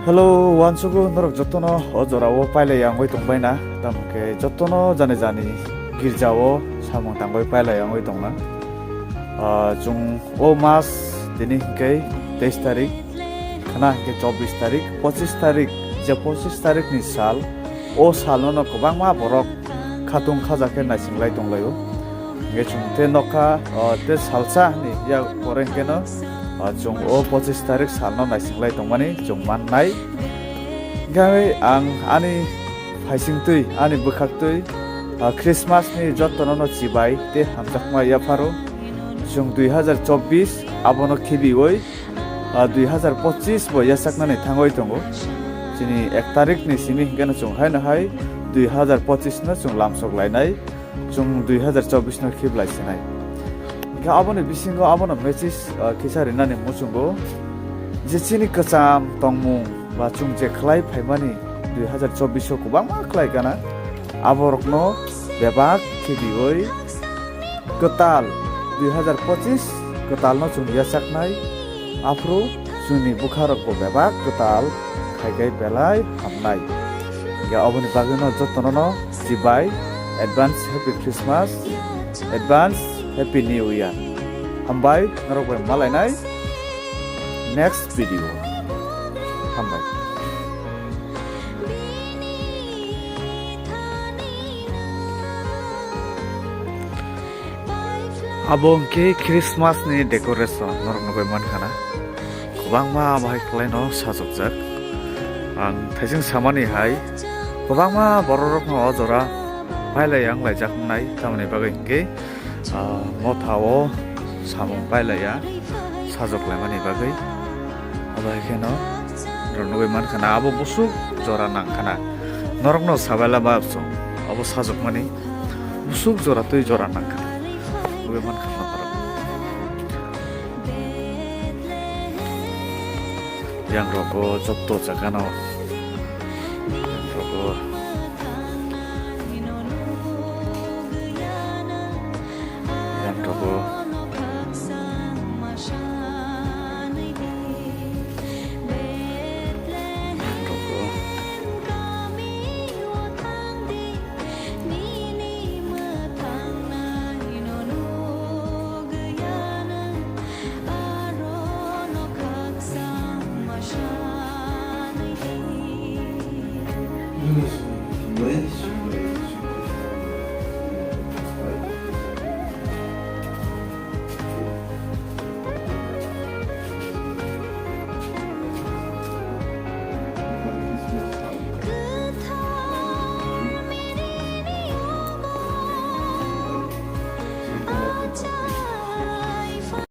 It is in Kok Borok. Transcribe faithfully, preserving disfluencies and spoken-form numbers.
Hello, uansugo norok jotono o jorao pailai wngwi tongbaina, tamo khe jotono jani jani girjao samung tangwi pailai wngwi tongna. Ah, chwng o mas tini hinkhe teis tarik, khna hinkhe chobbish tarik, pochishish tarik, je pochishish tarikni sal, o salno no kwbangma borok khatung khaja khe naisinglai tonglaio. Hinkhe chwng tei nokha, o, tei salsa ni yak pore hinkhe no, o, chwng o pochishish tarik salno naisinglai tongmani chwng mannai. Hinkhe ang ani phaisingtwi, ani bwkhaktwi, o, Christmas ni jotono no chibai tei hamjakma yapharo. Chwng dui hazar chobbish abono khibiwi, ah, dui hazar pochishish bo yachaknani thangwi tongo. Chini ek tarikni simi hinkhe no chwng haino hai dui hazar pochishish no chwng lamsok lainai, chwng dui hazar chobbish no khiblai sinai. Hinkhe aboni bisingo abono message, ah, kisa rinani muchungo je chini kwcham tongmung ba chwng je khlai phaimani dui hazar chobbish o kwbangma khlai gana, aborokno bebak khibiwi kwtal dui hazar pochishish kwtalno chwng yachaknai, aphuru chwngni bwkharokbo bebak kwtal khai khai belai hamnai. Hinkhe aboni bagwino jotono no chibai advance Happy Christmas, advance Happy New Year. Hambai, norok bai malainai next video. Hambai. Abo hwnkhe Christmas ni decoration norok nugwi mankha na. Kwbangma bahai kwlaino sajokjak. Ang thaising samani hai kwbangma bororokno o jora pailai wnglaijak wngnai, tamoni bagwi hinkhe, ah, mothao samung pailaiya sajok laimani bagwi. Abo hai kheno norok nugwi mankha na, abo busuk jora nangkha na. Norokno sabaila ba chwng abo sajokmani busuk jora twi jora nangkha na. Nugwi mankha na norok. Yang rogo jotto jagano. Yang rogo. Yang rogo. Yang rogo.